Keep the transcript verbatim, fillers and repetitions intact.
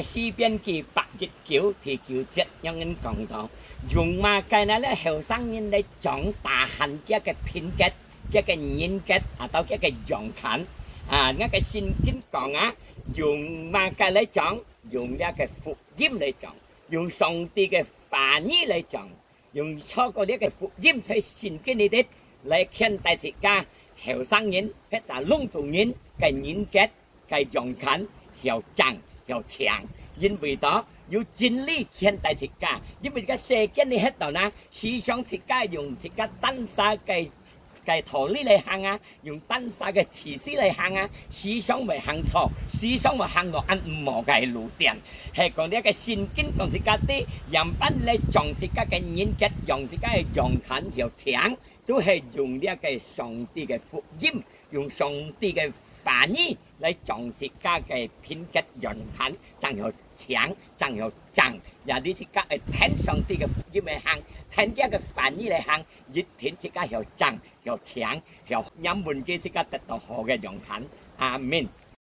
詩篇記百一九第九節，恁樣講到，用麼个呢？這後生人來長大漢佢个品格，佢个人格，啊，到佢个樣看。啊，𠊎个聖經講啊，用麼个來長？用這个福音來長，用上帝个話語來長。 用透過這个福音在聖經裡底來牽帶自家後生人，或者攏總人个人格、个樣看，曉正、曉強，因為到有真理牽帶自家，因為這个世間裡歇到呢，時常自家用自家單儕个个道理來行啊，用單儕个自私來行啊，時常會行錯，時常會行到恁毋好个路線。係講這个聖經講自家知，樣般來將自家个人格，將自家个樣看曉強，都係用這个上帝个福音，用上帝个話語來將自家个品格樣看，正曉強，正曉正。也你自家愛聽上帝个福音來行，聽佢个話語來行，一定自家曉正， 曉強，曉仰望佢自家得到好个樣看。阿門。